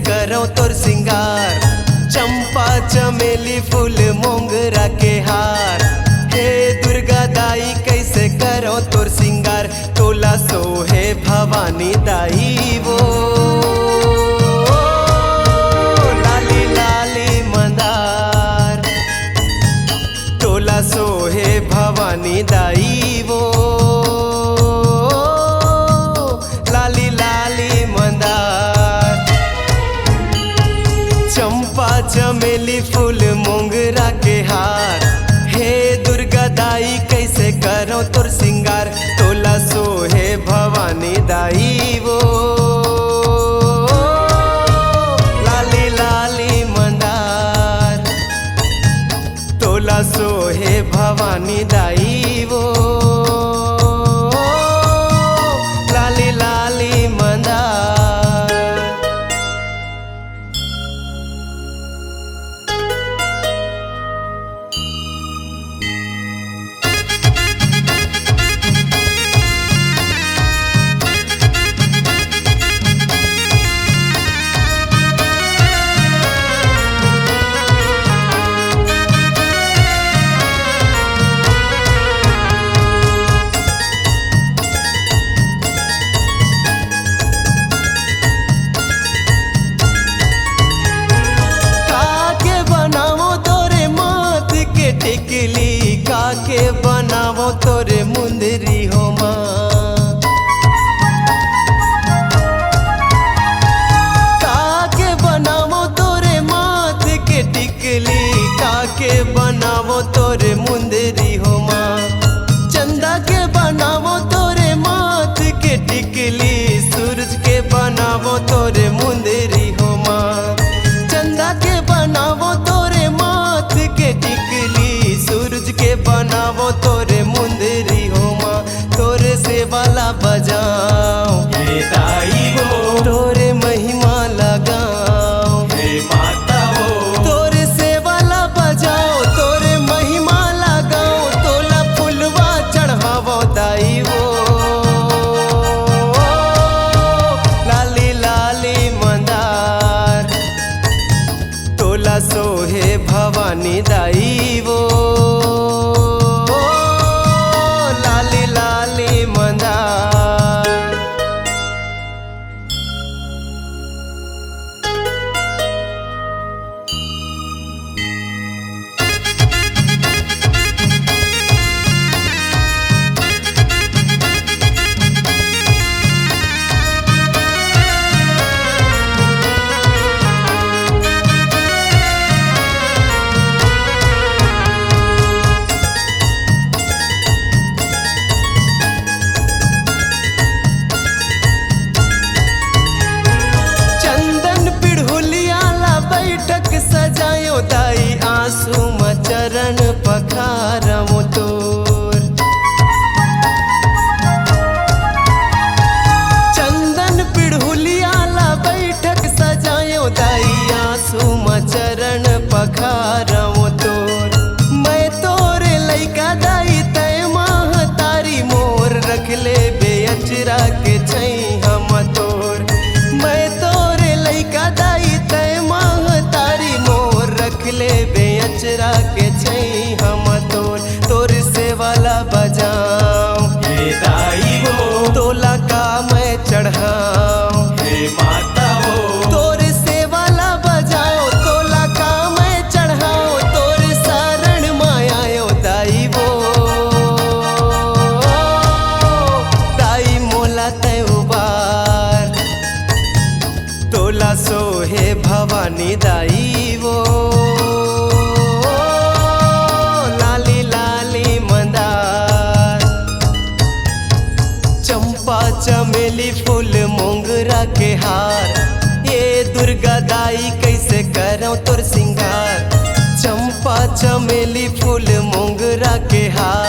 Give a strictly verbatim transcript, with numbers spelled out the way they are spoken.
करौं तोर सिंगार। चंपा चमेली फूल मोंगरा के हार, हे दुर्गा दाई कइसे करौं तोर सिंगार। तोला सोहे भवानी दाई वो, लाली लाली मंदार। तोला सोहे भवानी दाई वो, लाली लाली मंदार। चंपा चमेली फूल मोंगरा के हार, हे दुर्गा दाई कइसे करौं तोर सिंगार। तोला सोहे भवानी दाई वो, लाली लाली मंदार। तोला सोहे भवानी दाई वो, लाली लाली मंदार। काके बनावो तोरे माथ के टिकली, काके बनावो तोरे मुंदरी हो माँ। काके बनावो तोरे माथ के टिकली, काके बनावो तोरे मुंदरी हो माँ। चंदा के बनावो तोरे माथ के टिकली, सूरज के बनावो तोरे मुंदरी हो माँ। चंदा के बनावो तोरे माथ के टिकली, सूरज के बनावो तोरे मुंदरी हो माँ। तोरे सेवा ला बजाओ, हे दाई वो। तोरे महिमा ला गाओ, हे माता वो। तोरे सेवा ला बजाओ, तोरे महिमा ला गाओ, तोला फुलवा चढ़ावो दाई वो, लाली लाली मंदार। तोला सोहे भवानी दाई वो, लाली लाली मंदार। चंदन पिढ़ुलिया ला बैठक सजायो दाई, आंसू म चरण पखारवो तोर। चंदन पिढ़ुलिया ला बैठक सजायो दाई, आंसू म चरण पखारवो तोर। मैं तोरे लइका दाई, तै महतारी मोर, रख लेबे अचरा के छैंहा म तोर। मैं तोरे लइका दाई, तै महतारी मोर, रख लेबे अचरा के छैंहा म तोर। तोर सेवा ला बजाओ, हे दाई वो। तोला का मैं चढ़ाओ, हे माता वो। तोर सेवा ला बजाओ, तोला का मैं चढ़ाओ, तोर शरण म आयो दाई वो। दाई मोला तै उबार, तोला सोहे भवानी दाई वो, लाली लाली मंदार। चंपा चमेली फूल मोंगरा के हार, ये दुर्गा दाई कइसे करौं तोर सिंगार। चंपा चमेली फूल मोंगरा के हार,